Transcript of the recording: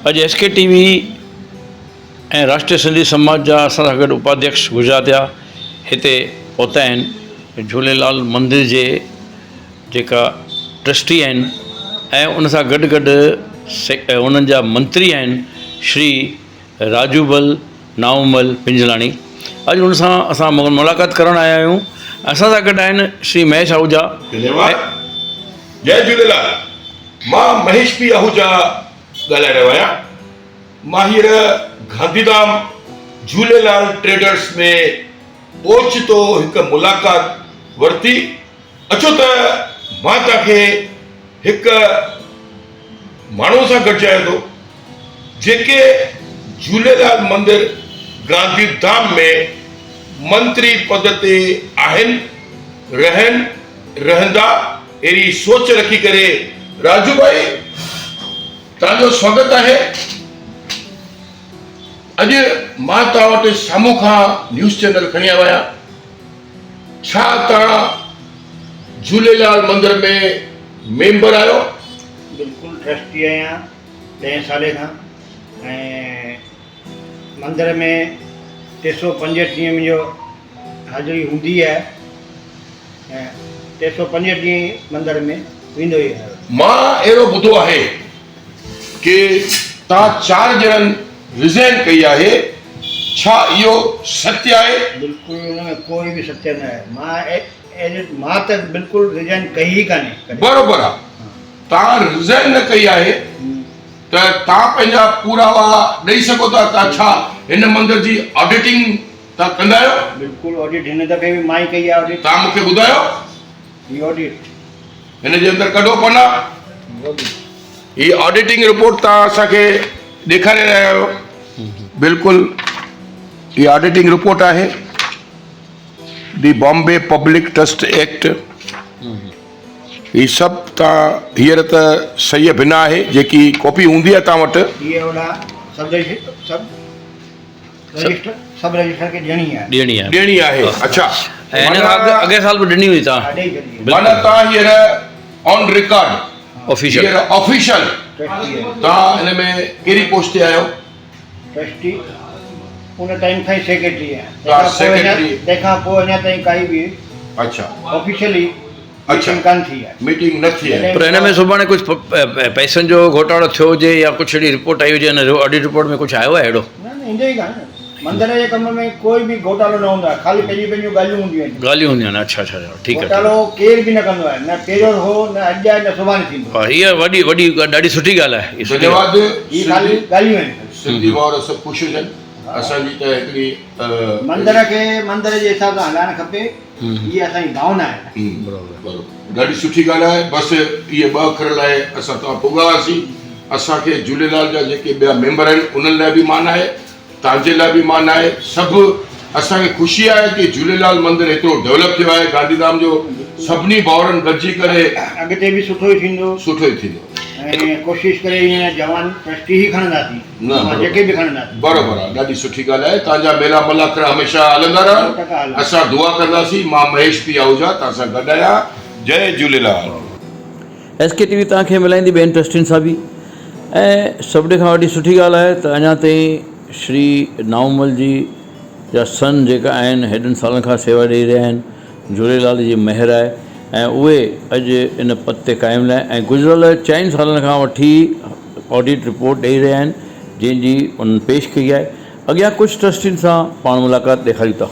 اڄ S K ٽي V ۽ Rashtriya Sindhi سماج جا اسان سان گڏ اپاڌيڪش گجرات جا هتي پهتا آهن جهوليلال مندر جي جيڪا ٽرسٽي آهن ۽ ان سان گڏ گڏ انهن جا منتري آهن شري راجوبل نائومل پنجلاڻي اڄ ان سان اسان ملاقات ڪرڻ آيا آهيون اسان سان گڏ آهن شري مهيش آهوجا. ڌنيواد جئي جهوليلال مان مهيش پي آهوجا ڳالهائي رهيو آهيان مان هينئر گانڌيڌام جهوليلال ٽريڊرس ۾ اوچتو هڪ ملاقات ورتي اچو ته مان توهان کي هڪ ماڻهوء سان گڏجايان ٿو، جيڪي جهوليلال مندر گانڌي ڌام ۾ منتري پد تي آهن، رهن، رهندا، اهڙي سوچ رکي ڪري راجو ڀائي توهان جو سواگت آهي. اڄ مان توهان وٽ سامهون کان نيوز چينل کڻي آيو آهيان. ڇا توهان جهوليلال مندر ۾ ميمبر آهيو؟ بلڪل ٽرسٽي آهيان ڏهين سالي کان ۽ مندر ۾ 365 ڏينهن منهنجو حاضري هوندي آهي ۽ 365 ڏينهن مندر ۾ ويندو ئي آهيان. مان اهڙو ٻڌو آهي ڪي توهان چار ڄڻن ريزائن ڪئي آهي ڇا اهو ستي آهي؟ بلڪل ان ۾ ڪوئي به ستي نه آهي مان مان ته بلڪل ريزائن ڪئي ئي ڪانهي ڪڏهن. بروبر آ توهان ريزائن نه ڪئي آهي ته توهان پنهنجا پوراوا ڏئي سگهو ٿا ته ڇا هن مندر جي آڊيٽنگ توهان ڪندا آهيو؟ بلڪل آڊيٽ هن دفعي به مان ئي ڪئي آهي آڊيٽ. توهان مون کي ٻڌايو. هي آڊيٽ. هن جي اندر ڪڍو پنا. هي آڊيٽنگ رپورٽ توهان اسان کي ڏيکاري رهيا آهيو. بلڪل هي آڊيٽنگ رپورٽ آهي. The Bombay public trust act. هي سڀ توهان هينئر ته صحيح بنا آهي جيڪي ڪاپي هوندي آهي توهان وٽ. هي وڏا sub sub register sub register کي ڏيڻي آهي. ڏيڻي آهي. ڏيڻي آهي اڇا. ۽ هن کان اڳ اڳئين سال به ڏني هئي توهان. ها ڏئي ڇڏي هئي. معنيٰ توهان هينئر آن رڪارڊ آفيشل هينئر آفيشل توهان هن ۾ ڪهڙي پوسٽ تي آهيو؟ ٽرسٽي ان ٽائيم کان ئي سيڪريٽري آهيان. توهان سيڪريٽري. تنهن کان پوء اڃا تائين ڪائي به اڇا آفيشلي ميٽنگ ڪانه ٿي آهي. ميٽنگ نه ٿي آهي. پر هن ۾ سڀاڻي ڪجهه پئسن جو گهوٽاڙو ٿيو هجي يا ڪجهه اهڙي رپورٽ آئي هجي هن آڊٽ رپورٽ ۾ ڪجهه آيو آهي اهڙو؟ نه نه ايندو ئي ڪانه. مندر جي ڪم ۾ ڪوئي به گهوٽالو نه هوندو آهي خالي پنهنجون پنهنجون ڳالهيون هونديون آهن. ڳالهيون هونديون آهن اڇا اڇا ٺيڪ آهي. گهوٽالو ڪير به نه ڪندو آهي نه پهريون هو نه اڄ آهي نه سڀاڻي ٿيندو. ها هيء وڏي وڏي ڏاڍي سٺي ڳالهه آهي. ڌنيواد هي خالي ڳالهيون آهن. سنڌي ڀائر سڀ خوش هجن اسان جي ته هڪڙي. مندر کي مندر جي حساب سان هلائڻ کپي. هي اسان جي ڀاونا آهي. بروبر ڏاڍي سٺي ڳالهه آهي بس اهي ٻه اکر لاء اسان توهان پڳا هئاسين اسان کي جهوليلال جا جيڪي ٻيا ميمبر آهن انهن لاء به مان آهي توهان جي لاء به مان آهي سڀ اسان کي خوشي آهي ڪي جهوليلال مندر ايترو ڊولپ ٿيو آهي گانڌيڌام جو سڀني ڀائرن گڏجي ڪري اڳتي به سٺو ئي ٿيندو سٺو ئي ٿيندو ۽ ڪوشش ڪري هينئر جوان ٽرسٽي ئي کڻنداسين نه اسان جيڪي به کڻنداسين. برابر آ ڏاڍي سٺي ڳالهه آهي توهان جا ميلا ملاکڙا هميشه هلندا رهن اسان دعا ڪنداسين مان مهيش پي آهوجا توهان سان گڏ آهيان جئي جهوليلال. ايس ڪي ٽي وي توهان کي ملائيندي ٻين ٽرسٽين سان به ۽ سڀني کان وڏي سٺي ڳالهه آهي ته اڃا تائين شري نائومل جي جا سن جيڪا آهن هيڏن سالن کان سيوا ڏئي رهيا آهن جهوليلال جي مهر آهي ۽ اهي اڄ ان پد تي قائم آهن ۽ گذريل چئن سالن کان وٺي آڊٽ رپورٽ ڏئي رهيا آهن جنهن جي انهن پيش ڪئي آهي اڳيان ڪجهه ٽرسٽين سان پاڻ ملاقات ڏيکاريون ٿا.